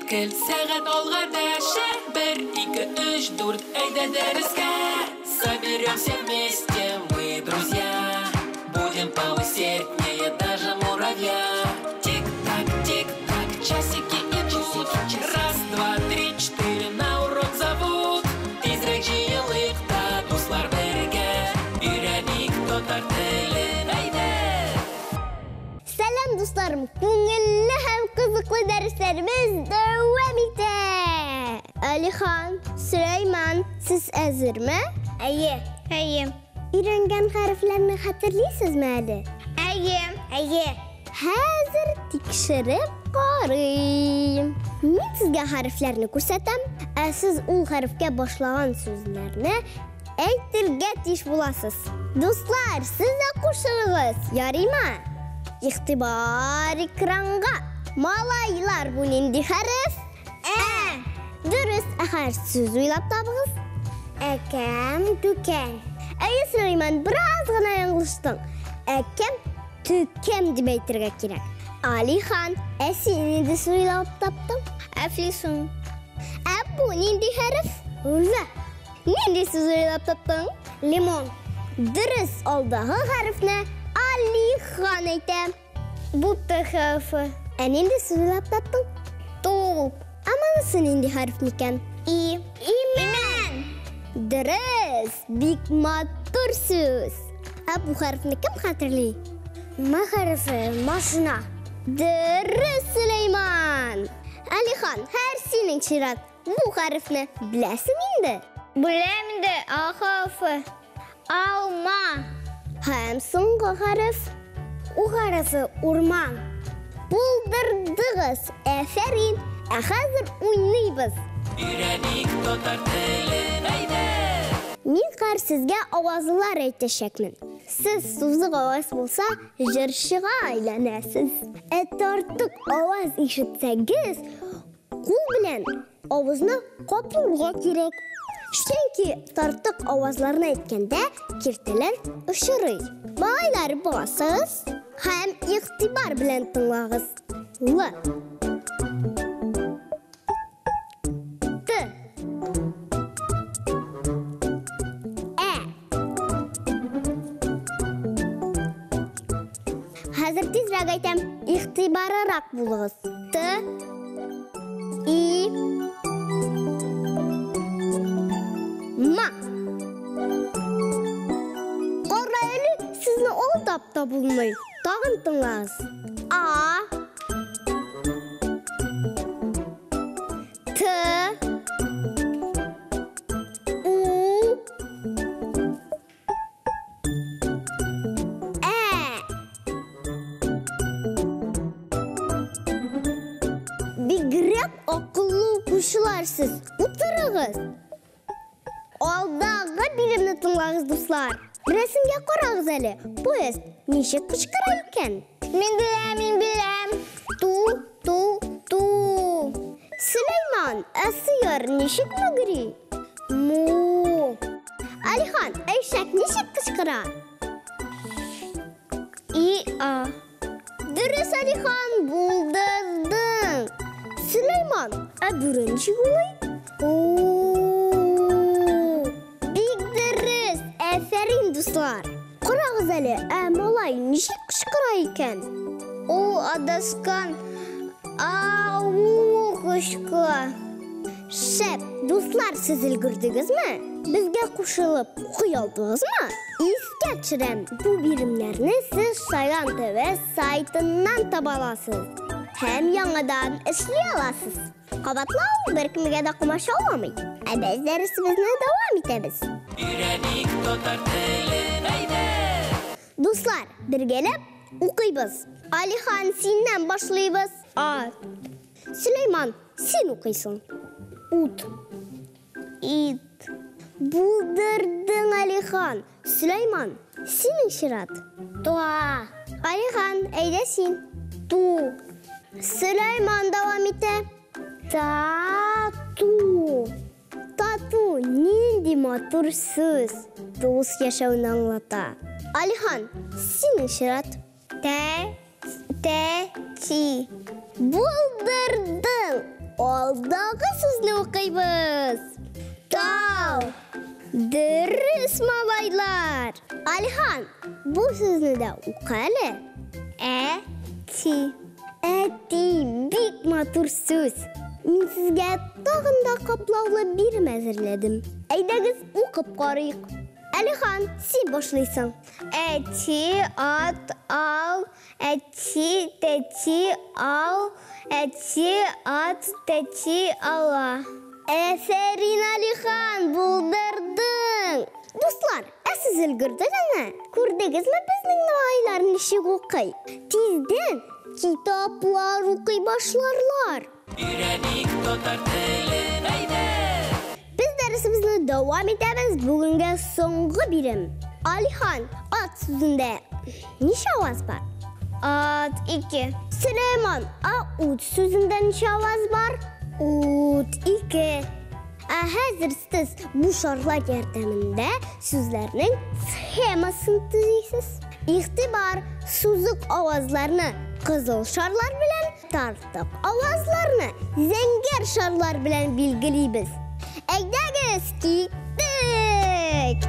Мизгел сәгать алга дәшә. Бер, ике, өч, дүрт, әйдә дәрескә. Соберемся вместе мы, друзья. Будем поусерднее даже муравья. Тик-так, тик-так, часики идут. Раз, два, три, четыре, на урок зовут. Тизрәк җыелыйк та, дуслар, бергә. Өйрәник татар телен, әйдә! Сәлам, дусларым! Күңелле һәм кызыклы дәресләребез дәвам итә. Алихан, Сөләйман, сез әзерме? Әйе. Әйе. Өйрәнгән хәрефләрне хәтерлисезме әле? Әйе. Әйе. Хәзер тикшереп карыйм. Мин сезгә хәрефләрне күрсәтәм, ә сез ул хәрефкә башлаган сүзләрне әйтергә тиеш буласыз. Дуслар, сез дә кушылыгыз, ярыймы? Игътибар экранга. Малайлар, бу нинди хәреф? Ә. Дөрес, ә хәзер сүз уйлап табыгыз. Әкәм, дүкән. Әйе, Сөләйман, бераз гына яңлыштың. Әкәм, төкәм дип әйтергә кирәк. Алихан, ә син нинди сүз уйлап таптың? Әфлисун. Ә бу нинди хәреф? Л. Нинди сүз уйлап таптың? Лимон. Дөрес, алдагы хәрефне Алихан әйтә. Бу Т хәрефе. Ә нинди сүз уйлап таптың? Туп. Ә монысы нинди хәреф микән? И. Имән. Дөрес, бик матур сүз. Ә бу хәрефне кем хәтерли? М хәрефе машина. Дөрес, Сөләйман. Алихан, хәер синең чират. Бу хәрефне беләсең инде. Беләм инде, А хәрефе. Алма. Һәм соңгы хәреф. У хәрефе урман. Булдырдыгыз. Әфәрин. Ә хәзер уйныйбыз. Өйрәник татар телен, әйдә! Мин хәзер сезгә авазлар әйтәчәкмен. Сез сузык аваз булса, җырчыга әйләнәсез. Ә тартык аваз ишетсәгез, кул белән авызны капларга кирәк. Чөнки тартык авазларны әйткәндә киртәләр очрый. Малайлар, басыгыз һәм игътибар белән тыңлагыз. Л. Т. Ә. Хәзер тизрәк әйтәм, игътибарырак булыгыз. Т. И. Ма. Кара әле, сезне алдап та булмый. Тагын тыңлагыз. А. Т. У. Ә. Бигрәк акыллы укучылар сез. Утырыгыз. Алдагы биремне тыңлагыз, дуслар. Рәсемгә карагыз әле. Поезд ничек кычкыра икән? Мин беләм, мин беләм. Ту, ту, ту. Сөләйман, ә сыер ничек мөгри? Му. Алихан, әйшәк ничек кычкыра? И, а. Дөрес, Алихан, булдырдың. Сөләйман, ә бүре ничек улый? У. Бик дөрес, әфәрин, дуслар. Карагыз әле, ә малай ничек кычкыра икән? Ул адашкан. Ау, кычкыра. Шәп, дуслар, сез өлгердегезме? Безгә кушылып укый алдыгызмы? Искә төшерәм, бу биремнәрне сез Шаян ТВ сайтыннан таба аласыз һәм яңадан эшли аласыз. Кабатлау беркемгә дә комачауламый. Ә без дәресебезне дәвам итәбез. Өйрәник татар телен, әйдә! Дуслар, бергәләп укыйбыз. Алихан, синнән башлыйбыз. А. Сөләйман, син укыйсың. Ут. Ит. Булдырдың, Алихан. Сөләйман, синең чират. Туа. Алихан, әйдә син. Ту. Сөләйман дәвам итә. Тату. Тату нинди матур сүз. Дус яшәүне аңлата. Алихан, синең чират. Тә, тә, ти. Булдырдың. Алдагы сүзне укыйбыз. Тау. Дөрес, малайлар. Алихан, бу сүзне дә укы әле. Әти. Әти, бик матур сүз. Мин сезгә тагын да катлаулы бирем әзерләдем. Әйдәгез, укып карыйк. Алихан, син башлыйсың. Әти, ат, ал, әти, тәти, ал, әти, ат, тәти, ала. Әфәрин, Алихан, булдырдың! Дуслар, ә сез өлгердегезме? Күрдегезме безнең малайлар ничек укый? Тиздән китаплар укый башларлар. Өйрәник татар телен, әйдә! Без дәресебезне дәвам итәбез. Бүгенгә соңгы бирем. Алихан, ат сүзендә ничә аваз бар? Ат, 2. Сөләйман, а ут сүзендә ничә аваз бар? Ут, 2. Ә хәзер сез бу шарлар ярдәмендә сүзләрнең схемасын төзисез. Игътибар, сузык авазларны кызыл шарлар белән, тартык авазларны зәңгәр шарлар белән билгелибез. Әйдәгез, киттек!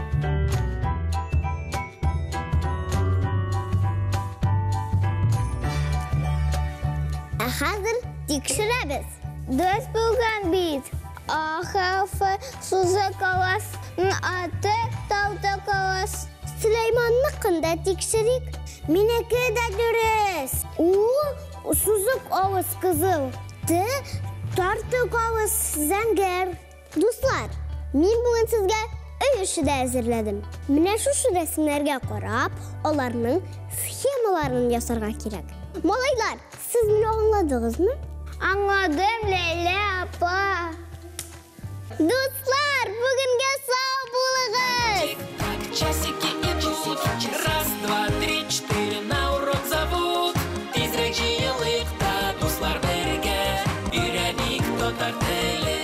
Ә хәзер тикшерәбез. Дөрес булган бит. А хәрефе сузык аваз, аты тартык аваз. Сөләйманныкын да тикшерик. Минеке дә дөрес. У сузык аваз кызыл, Т тартык аваз зәңгәр. Дуслар, мин бүген сезгә өй эше дә әзерләдем. Менә шушы рәсемнәргә карап, аларның схемаларын ясарга кирәк. Малайлар, сез мине аңладыгызмы? Аңладым, Ләйлә апа. Дуслар, бүгенгә сау булыгыз! Тик-так, часики идут. Раз, два, три, четыре, на урок зовут. Тизрәк җыелыйк та, дуслар, бергә. Өйрәник татар телен.